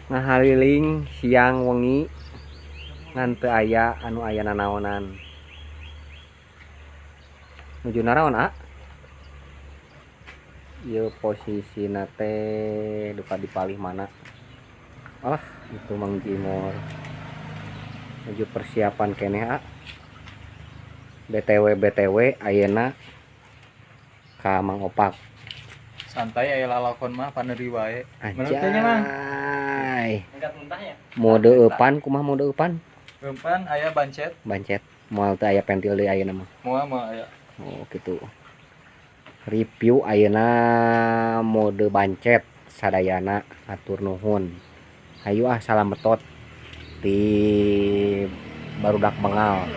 Ngahaliling siang wengi ngan teu aya anu aya nanaonan. Nuju naraon, A? Ieu posisina teh duka di palih mana? Alah, itu Mang Jimor. Nuju persiapan keneh, A. BTW BTW ayeuna ka Mang Opak. Santai aya lalakon mah paneuri wae. Menurut nya Mang. Anjay. Angkat muntahnya. Mode eupan kumaha mode eupan? Eupan aya bancet. Bancet. Moal teu aya pentil deui ayeuna mah. Moal moal aya. Oh gitu. Review ayeuna mode bancet sadayana atur nuhun. Hayu ah salam betot di barudak Bengal.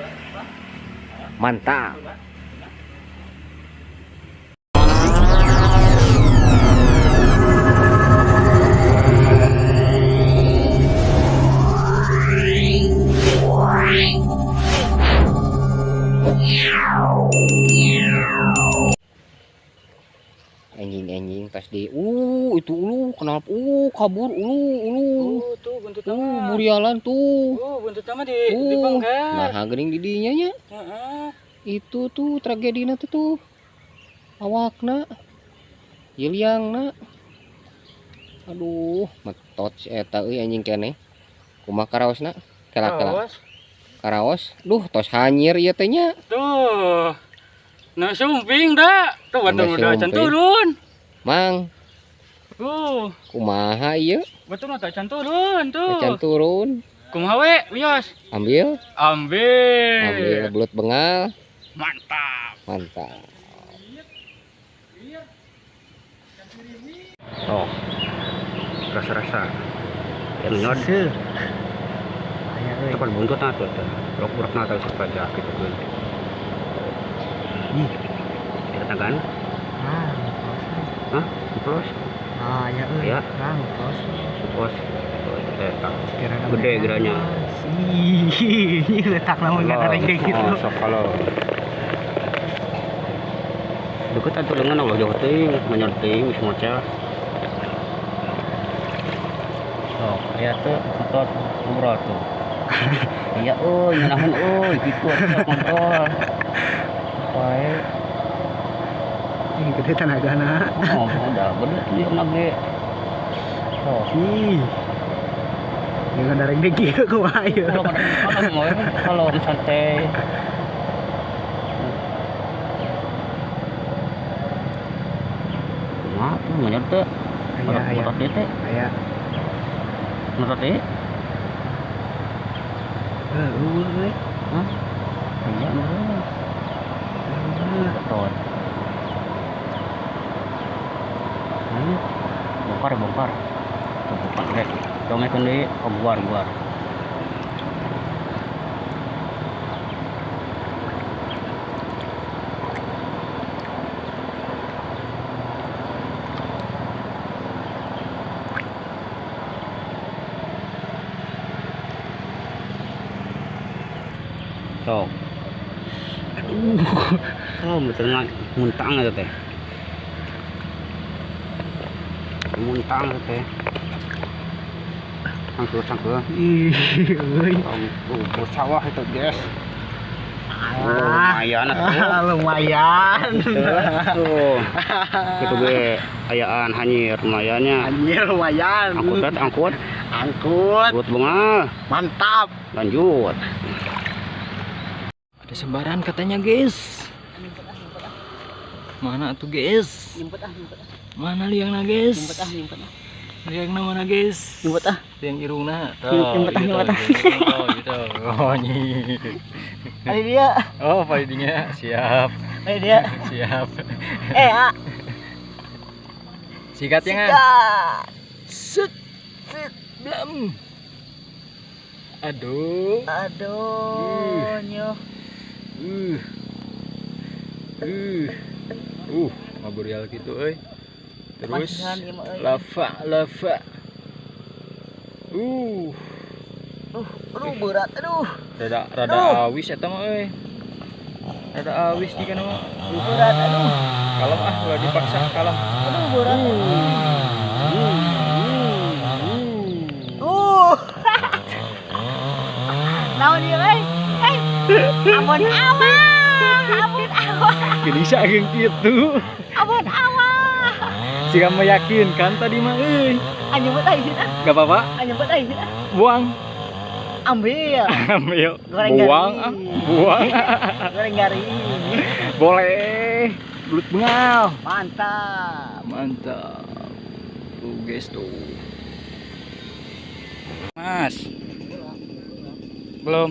Mantap. Enjing-enjing tas di itu ulu kenal kabur ulu ulu Tuh buntut mah. Burialan tuh. Buntut mah di pengker. Nah, geuning di dinya nya. Heeh. Itu tuh tragedina tuh tuh. Awakna. Yeliangna. Aduh, metot si eta euy anjing keneh. Kumaha karaosna? Kela-kela. Karaos. Duh, tos hanyir ieu teh nya. Tuh. Nah, sumping dah. Tuh batur udah can turun. Mang. Kumaha ieu? Batur mah can turun tuh. Can turun. Kumaha we, wios? Ambil. Ambil. Ambil belut bengal. Mantap. Mantap. Oh. Rasa-rasa. Yang nyod. Itu kan buntutna tuh. Rok-rokna teh saja gitu kan. Ih, kita kan? Ah, hah? Plus? Ah, ya, ya. Ah, plus. Plus. Gede geranya. Ih, ini letak namun nggak ada kayak gitu. Oh, sok kalau deket atuh lengan Allah jauh teuing, manyor teuing geus mocal. Sok, aya tuh motor ngobrol tuh. Iya euy, ngeunaheun euy kitu atuh ngobrol. Wae. Ini gede tenagana. Oh, udah gede tuh yang ge. Oh. Ih. Jangan dareng deh kieu kumaha ieu. Kalau santai. Kumaha tuh nganyar teh? Aya. Motor teh. Aya. Motor teh. Heuh euy. Hah? Aya meureun. Betul. Bongkar, bongkar. Bongkar deh. Dongeng deui, oh, buar. Sok. Aduh. Oh, betul muntang itu teh. Muntang itu teh. Sangkul-sangkul. Ih, euy. Sawah itu, guys. Lumayan atuh. Lumayan. Tuh. Itu ge ayaan hanyir lumayannya. Hanyir lumayan. Angkut angkut. Angkut. Angkut bunga. Mantap. Lanjut. Ada sembaran katanya, guys. Mana tuh, guys? Mana liangna, guys? Liangna mana, guys? Nyumpet ah. Liang irungna. Nyumpet ah, nyumpet ah. Gitu. Oh, nyi. Ada dia. Oh, padinya siap. Ada dia. Siap. Eh, ah. Sikat ya, ngan? Sikat. Set. Set. Blam. Aduh. Aduh, nyoh. Ngaburial gitu euy. Terus lava. Aduh berat, aduh. Rada awis eta mah euy. Rada awis jika mah. Berat, aduh. Kalem ah, ulah dipaksa kalem. Aduh berat. Abon awah, abon awah. Gini saking kitu. Abon awah. Jika meyakinkan tadi mah euy. Anyebut aja sih. Gak apa-apa. Anyebut aja sih. Buang. Ambil. Ambil. Goreng buang garing. Ah. Buang. Goreng garing. Boleh. Belut bengal. Mantap. Mantap. Tuh guys tuh. Mas. Belum.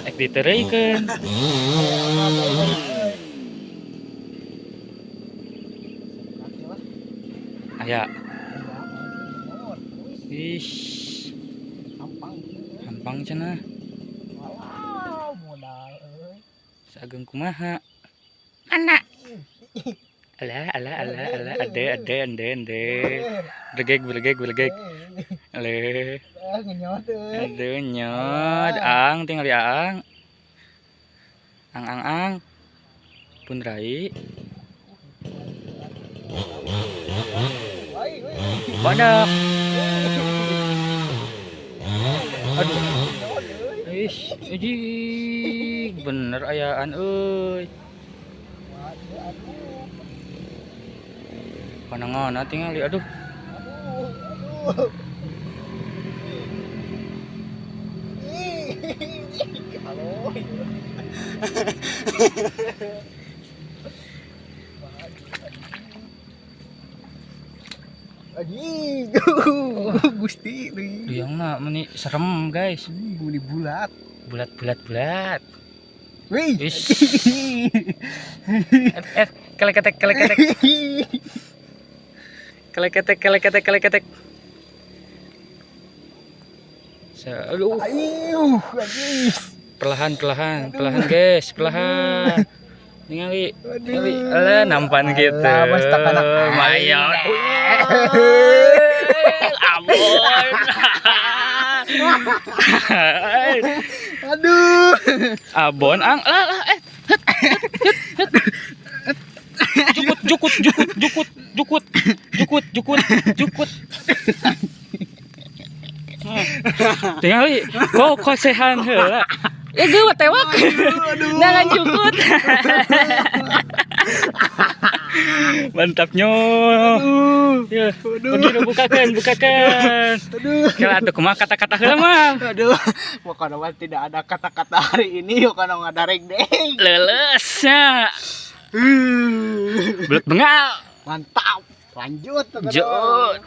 Ek diteureuikeun. Aya. Ih. Hampang cenah. Wow, modal euy. Saageng kumaha? Mana? Alah, alah, alah, alah, ade, ade, ande, ande. Bergeg, bergeg, bergeg. Ale. Ngenyot euy. Aduh, nyot. Ang, tinggal ya, ang. Ang, ang, ang. Pun rai. Badak. Aduh. Ih, ijik bener ayaan euy. Panangana tingali aduh. Aduh, aduh. Halo. Anjing, Gusti nih. Liangna meni serem, guys. Meni bulat. Bulat bulat bulat. Wih. Keleketek keleketek. Keleketek keleketek keleketek. Aduh. Aduh, anjing. Perlahan perlahan, perlahan guys, perlahan. Ningali, ningali, alah nampan gitu. Mas takanak. Mayon. Ampun. Aduh. Abon ang lah lah eh. Jukut jukut jukut jukut jukut jukut jukut jukut. Tingali kok kosehan heula. Ya gue tewak. Nangan jukut. Mantapnya. Ya, begini bukakan, bukakan. Aduh. Kalau atuh kumaha kata-kata heula mah. Aduh, pokoknya mah tidak ada kata-kata hari ini, pokoknya ngadarek deh. Lelesnya. Belut bengal. Mantap. Lanjut. Jod.